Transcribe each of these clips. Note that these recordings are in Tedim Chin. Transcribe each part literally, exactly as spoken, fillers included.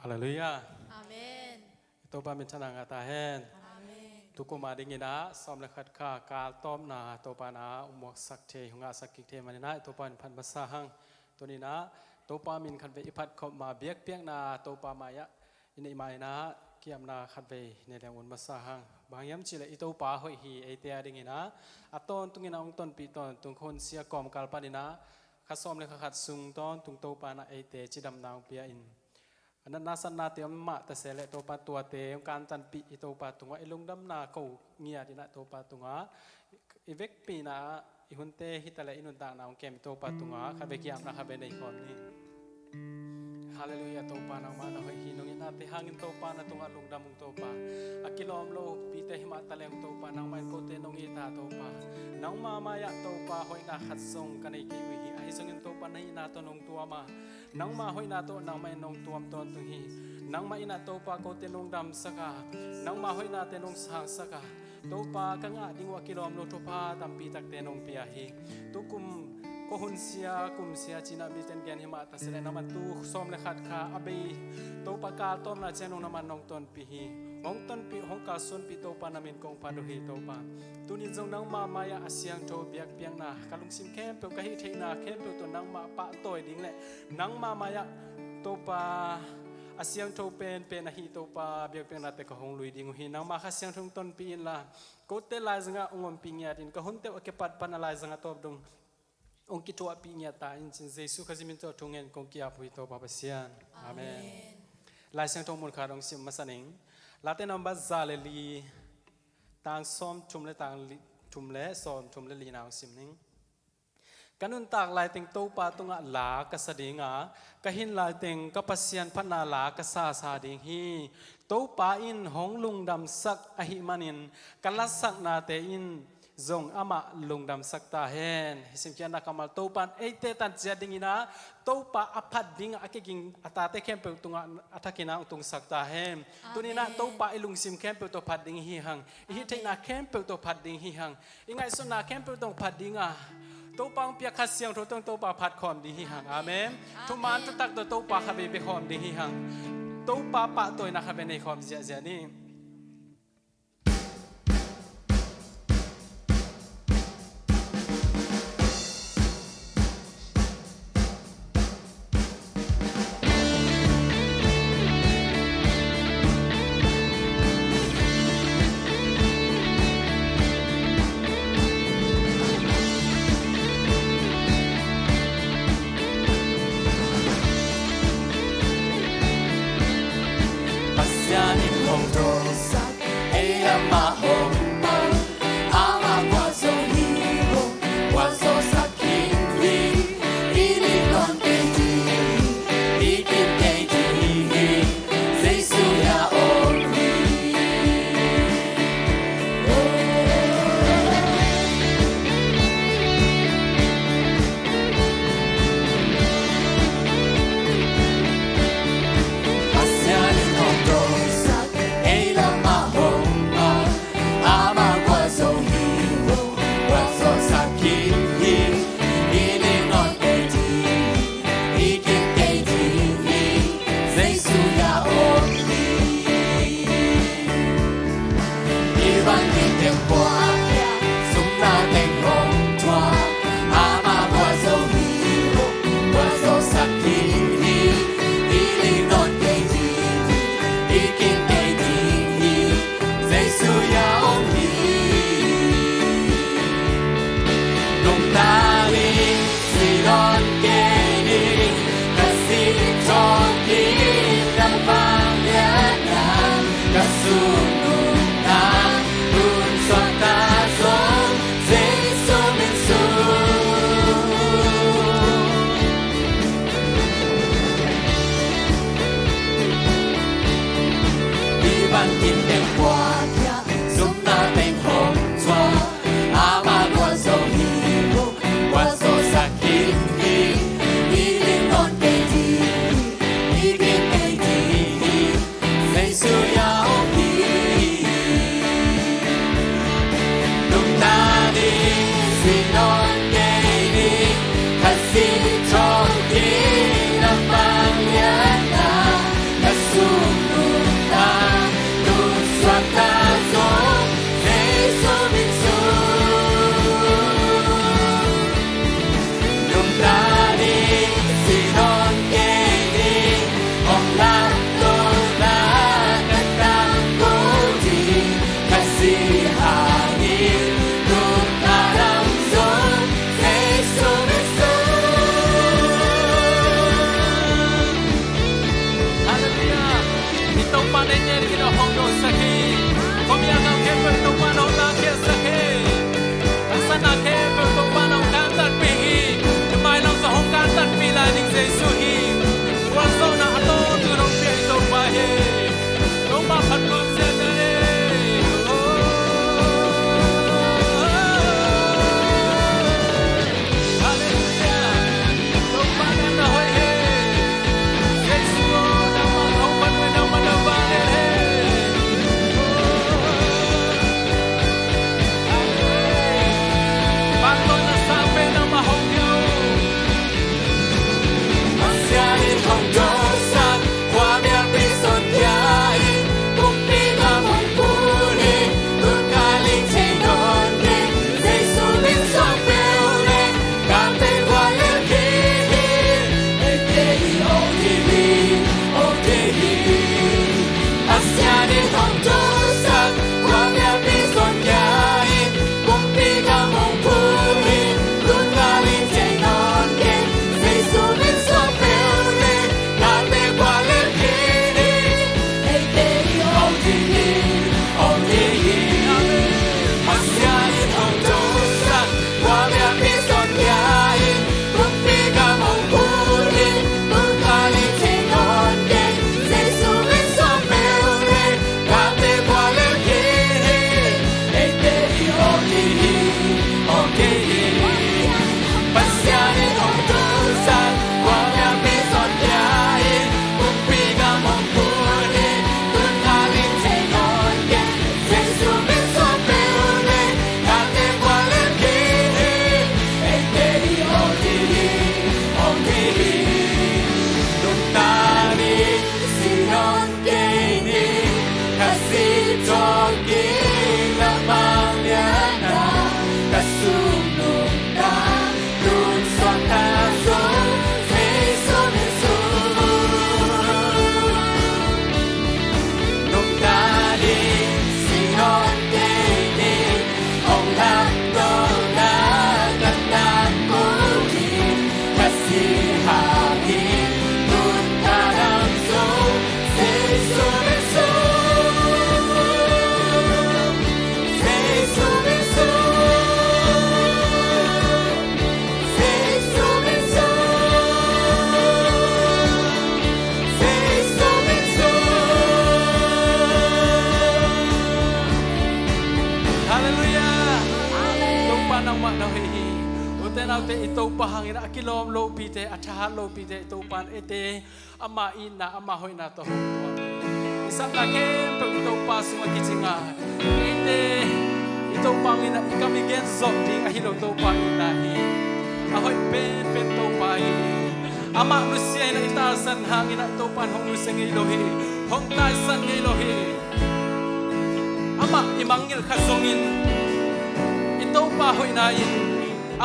Halleluiah. Amen. Topa minthanna ngah ta hen. Amen. Tukum a dingin ah sawm le khat kha kal tawpna Topa in ah hong muaksak thei, hong ngahsak kik thei manin ah i Topa in phat masa hang. Tuni in ah Topa min khatvei i phat khop ma biakpiakna Topa mai-ah i neih ma-in ah kiamna khatvei nei leng un masa hang. Bang hiam cih leh i Topa hoih hi. Eite a dingin ah a tawntungin ah hong tonpih tawntung, kha hun sia kawmkal panin ah kha sawm le kha khat sung tawntung Topa in ah eite cidamna hong pia in, a natna satnate om mah ta se leh Topa tuate hong kantanpih i Topa tungah i lungdamna ko ngiat in ah Topa tungah i vekpi-in ah i hunte hi ta leh i nuntakna hong kem i Topa tungah khatvei kiamna khatvei nei khawm ni. Halleluiah. Topa nangmah na hoih hi. Nong itnate hangin Topa na tungah lungdam ung Topa. A kilawm lopite hi mah ta leng Topa nangmah in kote nong it a Topa, nangmah mai-ah Topa hoihna khat zong ka nei kei uh hi. Ahi zongin Topa na hihna tawh nong tuam a, nangmah hoihna tawh nangmah in nong tuam tawntung hi. Nangmah in ah Topa kote nong damsak a, nangmah hoihnate nong sangsak a, Topa ka ngah ding uh a kilawm lo thupha tampi takte nong pia hi. Tukum kha hun sia kum sia ci-in ah miten gen hi mah ta se leh na man tu sawm le khat kha a bei Topa kal tawpna ciang nong na man nong tonpih hi. Hong tonpih, hong kalsuanpih Topa na min kong phat uh hi Topa. Tuni zong nangmah mai-ah a siangtho biakpiakna, ka lungsim khempeuh, ka hih theihna khempeuh tawh nangmah pahtawi ding leh nangmah mai-ah Topa a siangtho penpen ahi Topa biakpiaknate ka hong lui ding uh hi. Nangmah Kha Siangtho hong tonpih inla, kote laizangah hong ompih ngiat in, ka hunte uh a kipat pan a laizangah tawp dong hong kithuahpih ngiat ta in, ci-in Jesu Khazih min tawh thu ngen kong ki-ap uh hi Topa Pasian. Amen. Amen. Lai Siangtho mun khat hong sim masa ning. Late number za le li, tang sawmthum le tang li, thum le sawmthum le lina hong sim ning. Ka nuntak laiteng Topa tungah la ka sa ding a, ka hin laiteng ka Pasian phatna la ka sasa ding hi. Topa in hong lungdamsak ahih manin ka lasaknate in zong amah lungdamsak ta hen. Hih simkhiatna kammal Topa in eite tan ciat dingin ah Topa a phat dingah a kiging a tate khempeuh tungah a thakin ah hong tungsak ta hen. Tuni in ah Amen. Topa i lungsim khempeuh tawh phat ding hi hang. I hih theihna khempeuh tawh phat ding hi hang. I ngaihsutna khempeuh tawh phat ding a, Topa hong piak Kha Siangtho tawh Topa phat khawm ding hi hang. Amen. Amen. Thuman thutak tawh Topa kha veve khawm ding hi hang. Topa pahtawina kha ve nei khawm ziahziah ni. Pasian in hong dawsak, ei lamah hong pang, amah gualzo hi lo, gualzosak khin hi. I lim nawn kei ding hi, i kim kei ding hi, Jesu hiah om hi. Pasian in hong dawsak, ei lamah hong pang, amah gualzo hi lo, gualzosak khin hi. I lim nawn kei ding hi, i kim kei ding hi, Jesu hiah om hi. I van in teng puak hiah, sumna teng hong thuak, amah gualzo hi lo, gualzosak khin hi. I lim nawn kei ding hi, i kim kei ding hi, Jesu hiah om hi. Nungta ding si nawn kei ding, ka sih tawh kidang vangliatna, ka sung nuntak hun suakta zong Jesu min sung. I van in teng puak hiah, sumna teng hong thuak, amah gualzo hi lo, gualzosak khin hi. I lim nawn kei ding hi, i kim kei ding hi, Jesu hiah om hi. Tengel in a hong dawhsak hi. Khuamial gam khempeuh Topa'n hong lakkhiatsak hi. Haksatna khempeuh Topa'n hong kantatpih hi. I mailam zong hong kantatpih lai ding Jesu hi. Gualzawhna a tawntungin hong pia i Topa hi. Topa phat kawmsiat ta ni. Halleluiah. Topa nang na hoih hi. Jesu aw, nangmah hong phat uh hi, nangmah na vanglian hi. Amen. Pangtawina sang pen nangmah hong pia uh. Pasian in hong dawhsak, khuamial pi sawn khia in, kumpi gam hong pulin, tun kal in thei nawn kei, Jesu min suang peuh leh, galte guallel kei hi, eite hi, aw kei hi, aw kei hi. Pasian in hong dawhsak, khuamial pi sawn khia in, kumpi gam hong pulin, tun kal in thei nawn kei, Jesu min suang peuh leh, galte guallel kei hi, eite hi, aw kei hi, aw kei hi. Pasian in hong dawhsak, khuamial pi sawn khia in, kumpi gam hong pulin, tun kal in thei nawn kei, Jesu min suang peuh leh, galte guallel kei hi, eite hi, aw kei hi, aw kei hi. Pasian in hong dawhsak, khuamial pi sawn khia in, kumpi gam hong pulin, tun kal in thei nawn kei, Jesu min suang peuh leh, galte guallel kei hi, eite hi, aw kei hi, aw kei hi. Lungtang in si nawn kei ning, ka si thawk in na vanglian ah, ka sung nungta, tun suakta zong Jesu min suang. Nungta ding si nawn kei ning, hong lamto na ka tangko hi, ka si hangin tun ka dam zo, Jesu min suang, Jesu min suang, Jesu min suang, Jesu min suang. Halleluiah. Amen. Topa nangmah na hoih hi. Ute naute, i Topa hangin a kilawm lopite, a thahat lopite, i Topa'n eite amah itna, amah hoihna tawh hong tuak hi. I sakna khempeuh i Topa sungah kicing a, eite i Topa hangin a i kam i gen zawh ding ahi lo, Topa itna hi. A hoih penpen Topa hi. Amah nusia in a i taisan hangin a i Topa'n hong nusia ngei lo hi. Hong taisan ngei lo hi. Amah i mangngilh kha zongin i Topa hoihna in,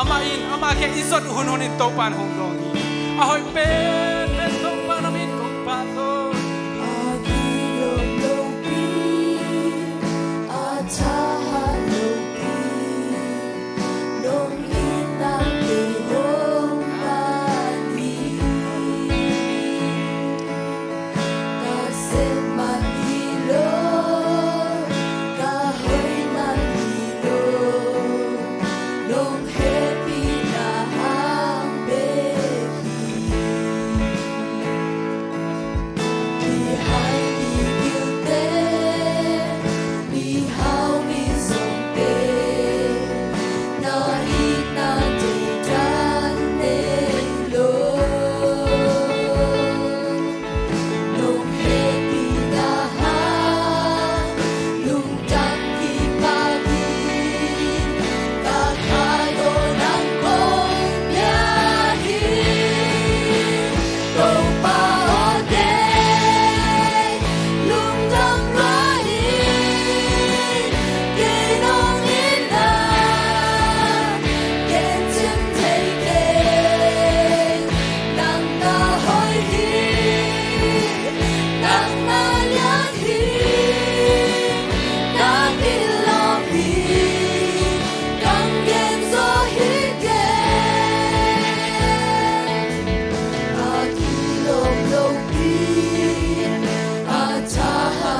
amah in, amah kiang i zot hunhun in Topa'n hong dawng hi. A hoih penpen Topa na min kong pahtawi hi. A kilawm lopi, a thahat lopi, nong itna kei hong man hi. Ka sep man hi lo, ka hoih man hi lo, nong hehpihna hang bek hi. Mihai migilte, mihau mizawngte, na itna thei dan nei lo. Nong hehpihna hang lungtang kipak in, ka khaikawi nang kong pia hi. Topa aw, kei lungdam lua hi. Kei nong itna gen cing thei kei. Nang na hoih hi, nang na lian hi, na kilawm hi, kong gen zaw hi kei. A kilawm lopi, a thahat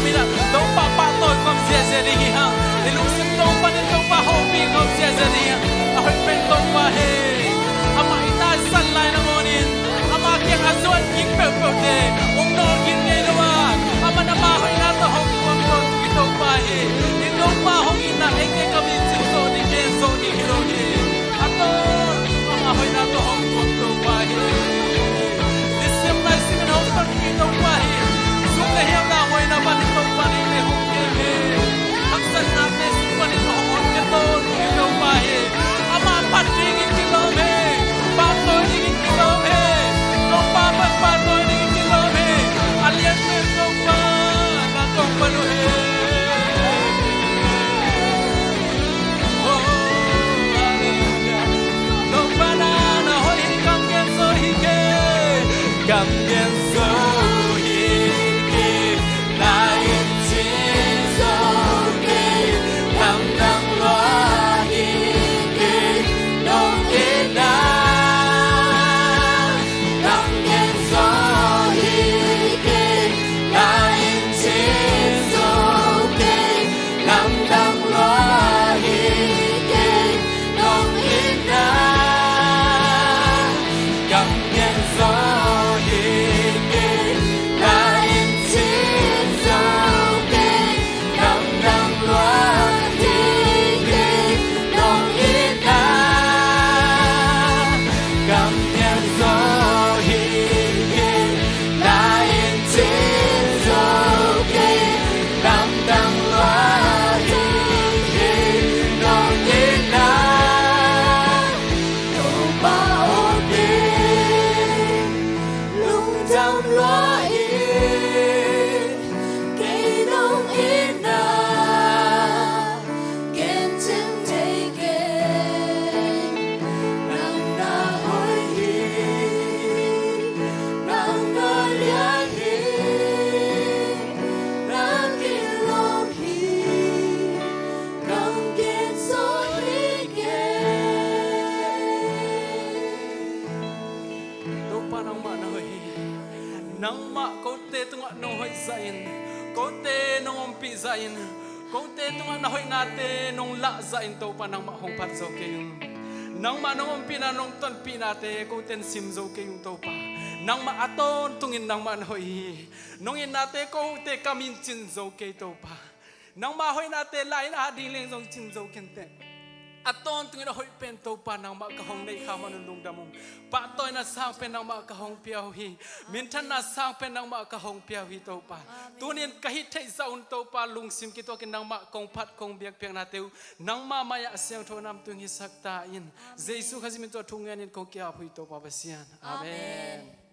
Topa pahtawi khawm ziahziah ding hi hang. I lungsim Topa in Topa hopih khawm ziahziah ding hi hang. A hoih pen Topa hi. Amah i taisan lai nangawnin, ama kiang a zuan kik peuhpeuhte hong nawl kik ngei lo a, aman ama hoihna tawh hong tuam tuam i Topa hi. I Topa hong itna eite ka mi cin zawh ding, gen zawh ding hi lo hi. A tawn ama hoihna tawh hong tuam Topa hi. Nisim nai simin hong tonpih Topa hi. Sum le hiam, lauhuaina panin Topa nih le hong kem hi. Haksatnate sung panin hong hon kei tawn hi Topa hi. Amah phat dingin kilawm hi. Pahtawi dingin kilawm hi. Topa pan pahtawi dingin kilawm hi. A lian pen Topa na kong pan uh hi. Oh, hallelujah. Topa na, na hoih hi, kam gen zo hi kei. Kam gen zo hi kei. Na in cin zo kei. Lamdang lua hi kei. Nong itna. Kam gen zo hi kei. Na in cin zo kei. Lamdang lua hi kei. Nong itna. Kam gen zo hi kei. Na in cin zo kei. Lamdang lua hi kei. Nong itna. Kam gen zo hi kei. Na in cin zo kei. Lamdang lua hi kei. Nong itna. Topa aw, kei lungdam lua hi. Kei nong itna, gen cing thei kei. Nang na hoih hi. Nang na lian hi. Na kilawm hi. Kam gen zo hi kei. Topa nangmah na hoih hi. Nangmah kote tungah nong hoih zahin, kote nong ompih zahin, kote tungah na hoihnate nong lah zahin Topa nangmah hong phat zo kei ung. Nangmah nong ompihna, nong tonpihnate kote in sim zo kei ung Topa. Nangmah a tawntungin nangmah na hoih hi. Nong itnate kote kam in cin zo kei Topa. Nangmah hoihnate la-in a ding leng zong cin zo kei inteh. A tawntungin a hoih pen Topa nangmah ka hong neih kha man un lungdam ung. Pahtawina sang pen nangmah ka hong pia uh hi. Minthanna sang pen nangmah ka hong pia uh hi Topa. Amen. Tunin ka hih theih zah un Topa lungsim kituakin nangmah kong phat kong biakpiaknate uh nangmah mai-ah siangtho namtung hisak ta in. Amen. Jesu Khazih min tawh thu ngenin kong ki-ap uh hi Topa Pasian. Amen. Amen.